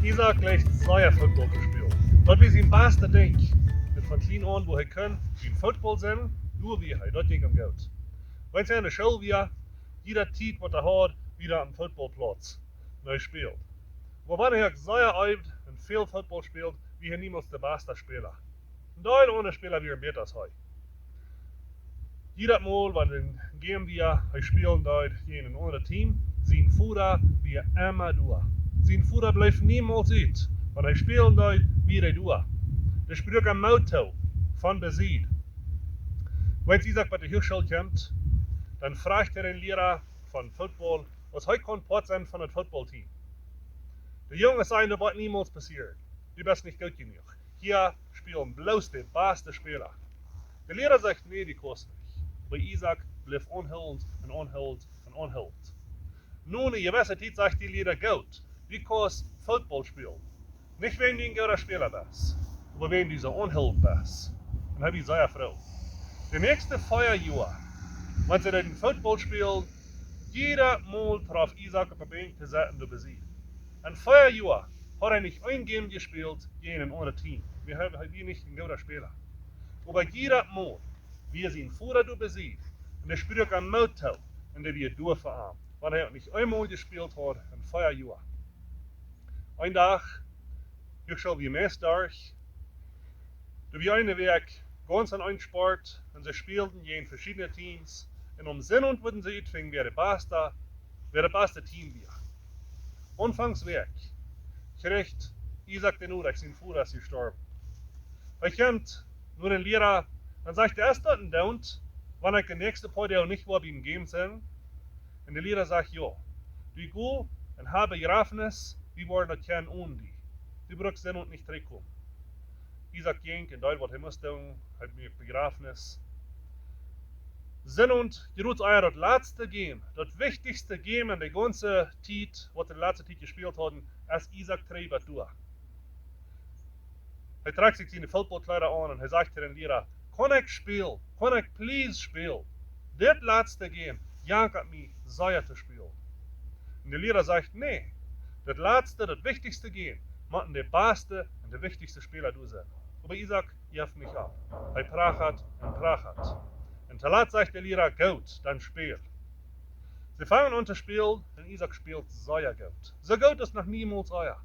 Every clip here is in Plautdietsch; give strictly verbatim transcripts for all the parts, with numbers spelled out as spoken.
Isaak jleicht sea Football to spälen. Daut wia sien bastet Dinkj. Un von kjlien aun, wua hee kunn, wia Football sennen, doa wia hee, daut jinkj am goot. Wan hee enne School wia, jiede Tiet waut hee haud, wia hee aum Footballplauz. Un hee späld. Oba wan hee uk sea eewd un väl Football späld, wia hee niemols de baste Späla. Een Deel aundre Späla wieren bäta aus hee. Jiedet Mol, wan een Game wia, hee spälen deed jäajen een aundret Team, sien Voda wia emma doa. Sien Voda bleef niemols ut. Wan hee spälen deed, wia hee doa. Dee spruak am Moot too, von besied. Wan Isaak bie de Huachschool kjeem, dan fruach hee dän Liera von Football, aus hee kunn Poat sennen von daut Footballteam. De Junges säden: "Daut woat niemols passieren. Du best nich goot jenuach. Hia spälen bloos de baste Späla." De Liera sajcht: "Nä, du kaust nich." Oba Isaak bleef aunhoolent un aunhoolent un aunhoolent. No eene jewesse Tiet sajcht de Liera: "Goot, du kaust Football spälen. Nich wäajen du een gooda Späla best, oba wäajen du soo aunhoolent best." Un hee wia sea froo. De näakjste vea Joa, wan see dan Football spälen, jiedet Mol trof Isaak opp de Benkj to sitten doa besied. En vea Joa haud hee nich een Game jespält jäajen een aundret Team. Hee, hee wia nich een gooda Späla. Oba jiedet Mol wia sien Voda doa besied un dee spruak am Moot too un dee wia doa fa am, wan hee uk nich eemol jespält haud en vea Joa. Een Dach, hia schaul wie meist derch, doa wia eene Wäakj gaunz aun een Sport un see spälden jäajen veschiedne Teams un aum Sindach wudden see utfinjen, wäa de baste, wäa daut baste Team wia. Aunfangs Wäakj kjrieech Isaak de Norecht, sien Voda es jestorwen. Hee kjemt no dän Liera un sajcht: "Es daut een Doonen, wan ekj de näakjste poa Doag nich woa biem Game sennen?" Un de Liera sajcht: "Jo, du go un hab Bejrafnis, wie woaren daut kjennen onen die. Du brukst Sindach nich trigjkomen." Isaak jinkj un deed waut hee must doonen, hee muak Bejrafnis. Sindach, jie weeten, daut latste Game, daut wichtichste Game en de gaunze Tiet, waut see de latste Tiet jespält hauden, es Isaak trigj bat doa. Hee trakjt sikj siene Footballkjleeda aun un hee sajcht to dän Liera: "Kaun ekj spälen? Kaun ekj please spälen? Dit latste Game jankat mie sea to spälen." Un de Liera sajcht: "Nä, daut latste, daut wichtichste Game, motten de baste un de wichtichste Späla doa sennen." Oba Isaak jeft nich opp. Hee prachat un prachat. Un toolatst sajcht de Liera: "Goot, dan späl." See fangen aun to spälen un Isaak spält sea goot. Soo goot aus noch niemols ea.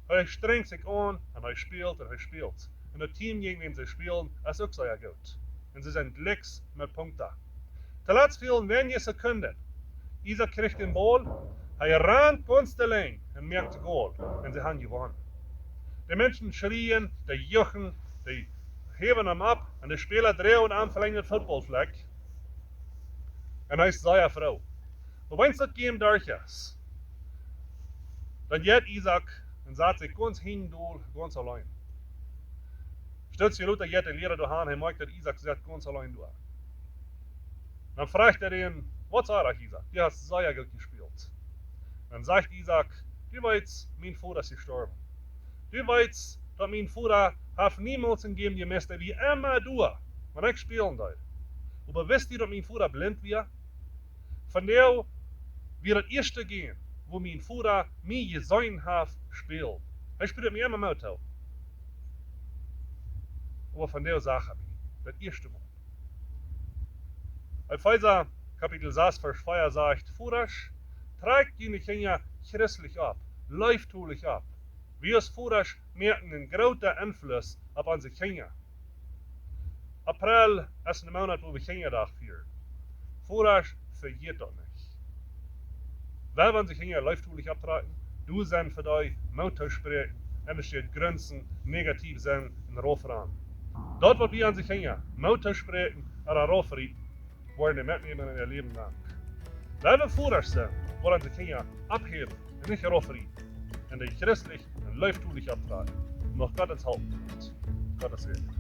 Hee strenjt sikj aun un hee spält un hee spält. Un daut Team, jäajen wäm see spälen, es uk sea goot. Un see sent jlikj met Punkten. Toolatst fälen weinje Sekunden. Isaak kjricht dän Baul, hee rant gaunz de Lenj un moakt Goal. Un see haben jewonnen. De Menschen schrieen, dee juchen, dee häwen am opp un de Späla dreien am velenjd daut Footballflakj. Un hee es sea froo. Oba wan daut Game derch es, dan jeit Isaak un sat sikj gaunz hinjen dol, gaunz auleen. Stootst jie lota, jeit de Liera doa han, hee moakt daut Isaak sett gaunz auleen doa. Dan fruacht hee am: "Waut es daut, Isaak? Du hast sea goot jespält." Dan sajcht Isaak: "Du weetst, mien Voda es jestorwen. Du weetst, daut mien Voda haft niemols een Game jemisst, dee wia emma doa, wan ekj spälen deed. Oba weetst du, daut mien Voda blint wia? Vondoag wia daut ieeschte Game, wua mien Voda mie jeseenen haft spälen. Hee spält mie emma Moot too. Oba vondoag sach hee mie, daut ieeschte Mol." Efeesa Kapitel sas, Varsch vea sajcht: "Vodasch, trakjt june Kjinja christlich opp, leeftolich opp. Wie aus Vodasch moaken een grooten Enfluss opp onse Kjinja." April es een Moonat, wua wie Kjinjadach fieren. Vodasch, vejät daut nich. Well wie onse Kjinja leeftolich opptrakjen, doa sennen fa dee, Moot toospräakjen, un nich grunzen, negativ sennen un raufrannen. Daut, waut wie onse Kjinja Moot toospräakjen ooda raufrieten, woaren dee metnämen en äa Läwen lang. Well wie Vodasch sennen, waut onse Kjinja opphäwen un nich raufrieten, un dee christlich un leeftolich opptrakjen. Mucht Gott ons halpen. Gottes Segen.